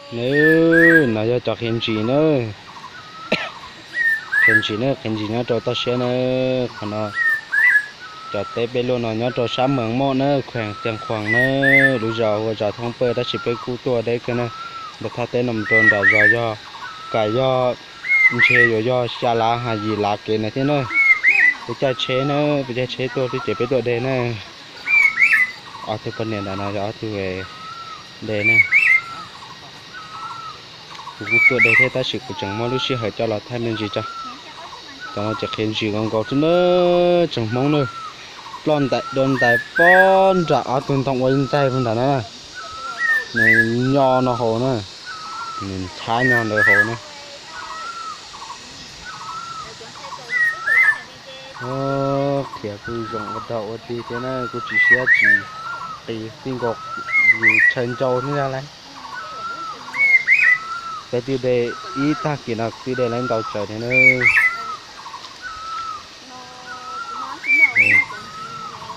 Nws, no yog cov qhiav ntsis na. Qhiav ntsis na, qhiav ntsis nyob rau toj siab na. Qhov no, cov teb peb luaj no nyob rau sab Mees Moj na, khuees Xiav Khuam na. Lub zos hu ua zos Thoob Pawg tab sis peb kuj tuaj deb kawg na. Nram thaj teb no mus rau nram zos yog, kam yog, ntshe yuav yog xya lav hos yim lav kev na thiab na. Peb caij tsheb na, peb caij tsheb tuaj thiab ces peb tuaj de na. Ob tug poj niam ntawm no yog ob tug de na. Kuv kuj tuaj de thiab tab sis kuv tseem muab lub sij hawm coj los thaij me ntsis tso. Cov no ces qhiav ntsis nkaus nkaus thiab na, tsoom Hmoob na. Ploj ntais dua ntais pob nram ob tug ntoo ua ib ntxaig puag ntawd na. Nws nyo no haus na, nws ntxhab nyo ntawd haus na. Qhiav kuj zoo ua dog ua dig thiab na, kuj tsis siab tsis qis, tij nkaus yus chaw ncau thiab ntag lauj. Peb twb de ib tag kis no twb de lawv ntau tsawv thiab na.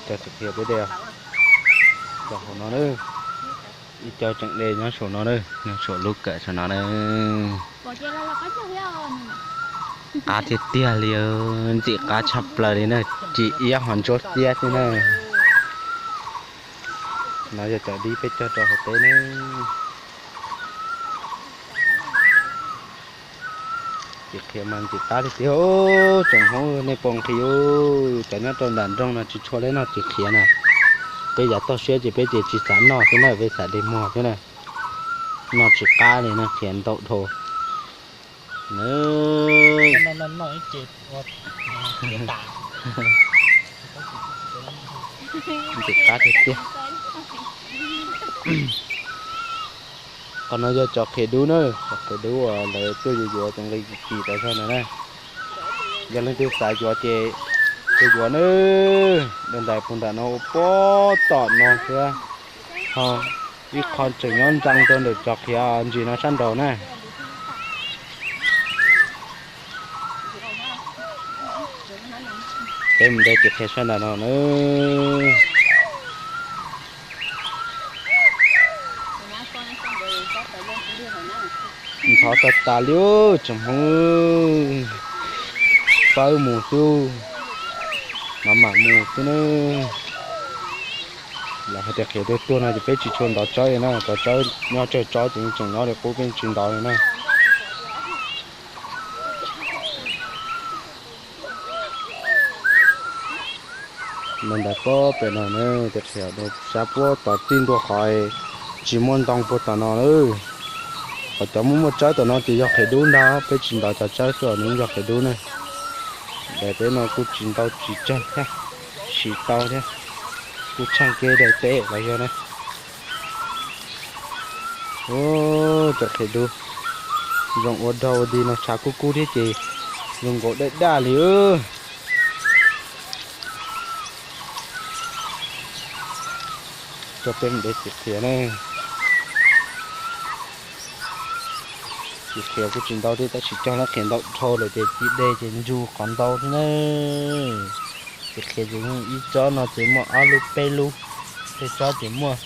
Cov txiv qhiav peb de, cov hauv no na, ib co tseem de nyob saum no na, nyob saum lub kawm saum no na. Qab tiag tiag li, ntxim qab tshaj plaws li na, ci iab ho ntsuab xiab thiab na. No yog cov dib peb cog rau hauv teb na. Txiv qhiav mas ntxim qab li tiag, tsoom Hmoob nej puas nqhis? Cov nyob rau nram nroog no tsis tshua leb noj txiv qhiav na. Peb yav toj siab ces peb ces tsis xav noj thiab na, peb xav de muag thiab na. Noj tsis qab li na, qhiav ntau dhau. Ntxim qab tiag tiag. Qhov no yog cov qhiav dub na, cov qhiav dub uas lawv tuaj yuav yuav tus nqi kim kim tas zog ntawd na. Yog leej twg xav yuav ces tuaj yuav na. Dua ntais puag nram no ua puag tom no thiab, ho ib qho tseem nyob ntsaa rau ntawm cov qhiav ntsis no sab nraud na. Peb mus de cov qhiav sab nraud no na. Ntxhov tas tas li tsoom Hmoob, pawb mus xwb, mam mam mus xwb na. Lawv hais tias qhiav tuag tuag no ces peb tsis tshua ntov tsawb li na, cov tsawb nyob tsawg tsob ces yeej tseem nyob li qub, peb tsis ntov li na. Ntawm pob pem no na, tus qhiav sab puab tod txij ntua qhov tsis muaj ntoo puag tom no na. Qhov cov muaj muaj tsawb tom no ces yog qhiav dub ntag, peb tsis ntov cov tsawb xwb os, nws yog qhiav dub na. Daim teb no kuj tsis ntau tsis tsawg thiab, siv tau thiab, kuj tsheej kiag daim teb los yog na. Ub, cov qhiav dub zoo ua dog ua dig no, tshav kub kub thiab ces zoo nkaus daj daj li. Coj peb mus de txiv qhiav na. Txiv qhiav kuj tsis ntau thiab tab sis cog lawv qhiav ntau dhau lawm ces txiv de ces ntsu qhov ntau thiab na. Txiv qhiav ces ib tsob no ces muaj ob lub peb lub, tej tsob ces muaj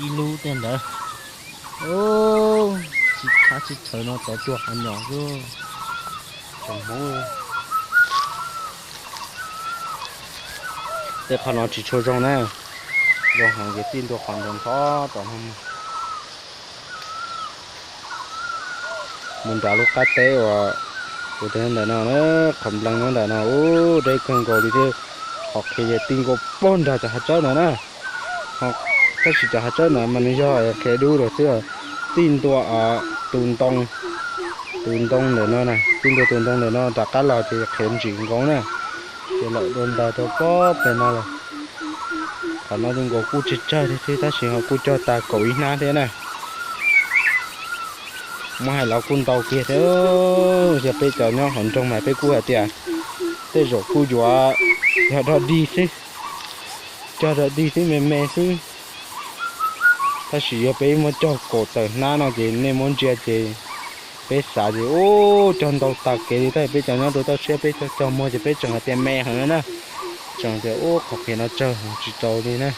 ib lub tej ntawd. Tsis tshab tsis txhawv no tod tuag qhov nyom xwb. Tsoom Hmoob, tej qhov no tsis tshua zoo na, zoo heev ces txij ntua qhov ntawd ntxhov tom no mus. Mus nram lub qab teb uas kuv tias ntawm no na, qhov nplees nyob ntawm no, ub, deb kawg nkaus li thiab. Qhov qhiav ces ti nkaus puag nram cov hav tsawb ntawd na. Tab sis cov hav tsawb ntawd mas nws yog qhiav dub lawm xwb. Txij ntua tus ntoo, tus ntoo ntawm no na, txij ntua tus ntoo ntawm no rov qab los ces qhiav ntsim nkaus na. Ces los dua ntais rau pob pem no lawm. Qhov no zoo nkaus kuj tsawg tsawg thiab tab sis ho kuj cog tas kaum ib hnab thiab na. Muab hais los kuj ntau kiag thiab. Yog peb cov nyob hauv nroog mas peb kuj hais tias tej zaum kuj yuav yog dog dig xwb, cog dog dig xwb me me xwb. Tab sis yog peb muab cog kaum tawm hnab no ces nej muab ntsia ces peb xav ces ub, cog ntau tas kev li. Tab sis peb cov nyob rau toj siab peb cog cog muag ces peb tseem hais tias me heev na. Tseem tias ub, qhov qhiav no tsawg tsis tau li na.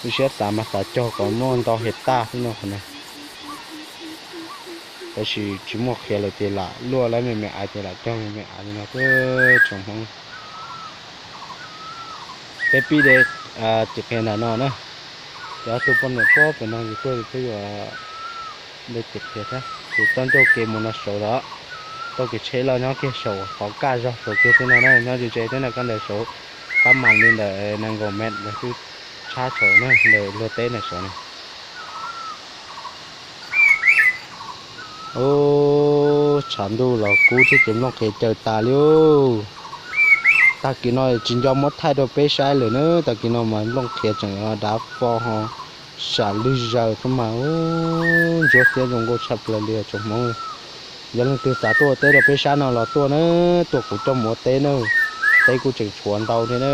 Lub siab xav mas xav cog kom muaj ntau hais tag xwb no qhov no. Tab sis tsis muaj qhiav lawm ces lam luaj lawv me me av ces lam cog me me av li no xwb tsoom Hmoob. Peb pib de cim qhiav ntawm no na. Ces ob tug poj niam puag pem no yus tuaj yus twb yuav de cim qhiav thiab ces txoj ncauj kev mus no saud los, txoj kev tsheb loj nyob kiag saum qhov kaj zog saud kiag xwb no na, nyob ze ze thiab na, koj ntawm saud pab mas li ntawm nees nkaum mev ntawd xwb, tshab saud na, ntawm luag teb ntawm saud na. Ub, tshav ntuj los kub thiab ces nplooj qhiav caws tas li. Tag kis no tsis nco muab thaij rau peb saib lawm na, tag kis no mas nplooj qhiav tseem dav fo ho sam lwg zaws xwb mas ub, ntsuab thiab zoo nkauj tshaj plaws li tsoom Hmoob. Yog leej twg xav tuaj ua teb rau peb sab no los tuaj na, tuaj kuv coj mus ua teb na, teb kuj tseem tshuav ntau thiab na.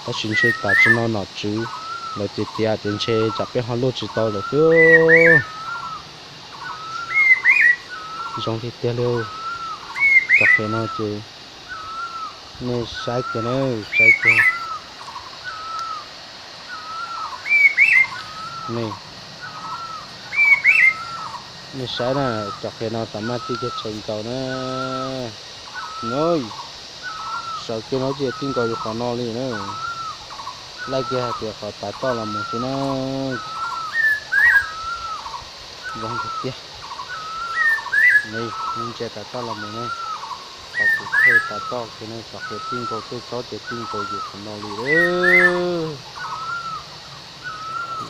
Tab sis ntshe tam sim no nom tswv lawv tias tias ces ntshe tsam peb ho luaj tsis tau lawm xwb. Zoo tiag tiag li. Cov qhiav no ces nej saib kiag na, saib kiag. Nej saib na, cov qhiav no xav maj tij kiag tshee nkaus na. Sawv kiag no ces tij nkaus yus qhov no li na. Laij kiag hais tias qhov tav toj los mus xwb na. Zoo tiag tiag. Ntsia tav toj los mus na. Qhov kuv thej tav toj kiag no cov qhiav tij nkaus tej tsob ces tij nkaus yus qhov no li.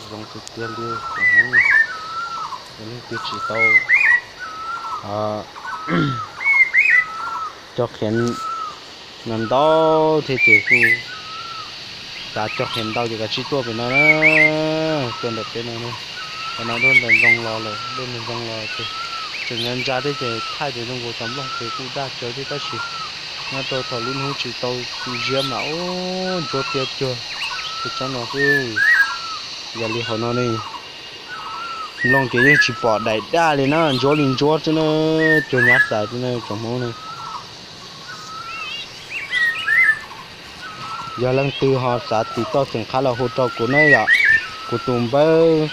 Zoo tiag tiag li, cov Hmoob, yog leej twg tsis tau cog qhiav no ntau thiab ces kuj xav cog qhiav ntau ces kav tsij tuaj pem no na, tuaj ntawm peb no na. Qhov no duab ntawm ntoo los lawm, duab ntawm ntoo los ces tseem ntsa ntsa thiab ces thaij ces zoo nkaus cov nplooj qhiav kuj daj tsawv thiab tab sis nyob rau thaum lub hnub tsis tau tu ziab mas ub ntsuab tiab cuag tej tsob no xwb. Yog li hauv no ne, nplooj ces yeej tsis pom daim daj li na, ntsuab li ntsuab xwb na, cuag nyab xais xwb na tsoom Hmoob ne. Yog leej twg ho xav tiv tauj xeem qhab los hu rau kuv na yom, kuv tus npawb,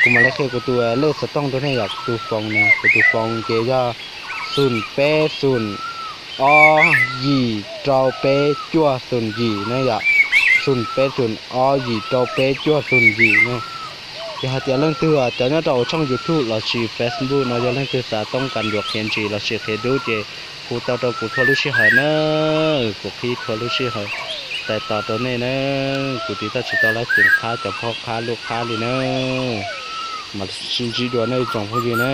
kuv mam li qhia kuv tus lej xov tooj rau nej yom, kuv tus foos ne, kuv tus foos ces yog xum peb xum ob yim rau peb cuaj xum yim na yom, xum peb xum ob yim rau peb cuaj xum yim na. Yog hais tias leej twg cov nyob rau hauv tshooj YouTube lossis Facebook no yog leej twg xav toob kas ntsuas qhiav ntsim lossis qhiav dub ces hu tau rau kuv txhua lub sij hawm na, kuv qhib txhua lub sij hawm tais tos rau nej na, kuv tiv tauj tsis tau lab xeem qhab cov phob qhab lub qhab li na. Mam sib ntsib dua nej tsoom phooj ywg na.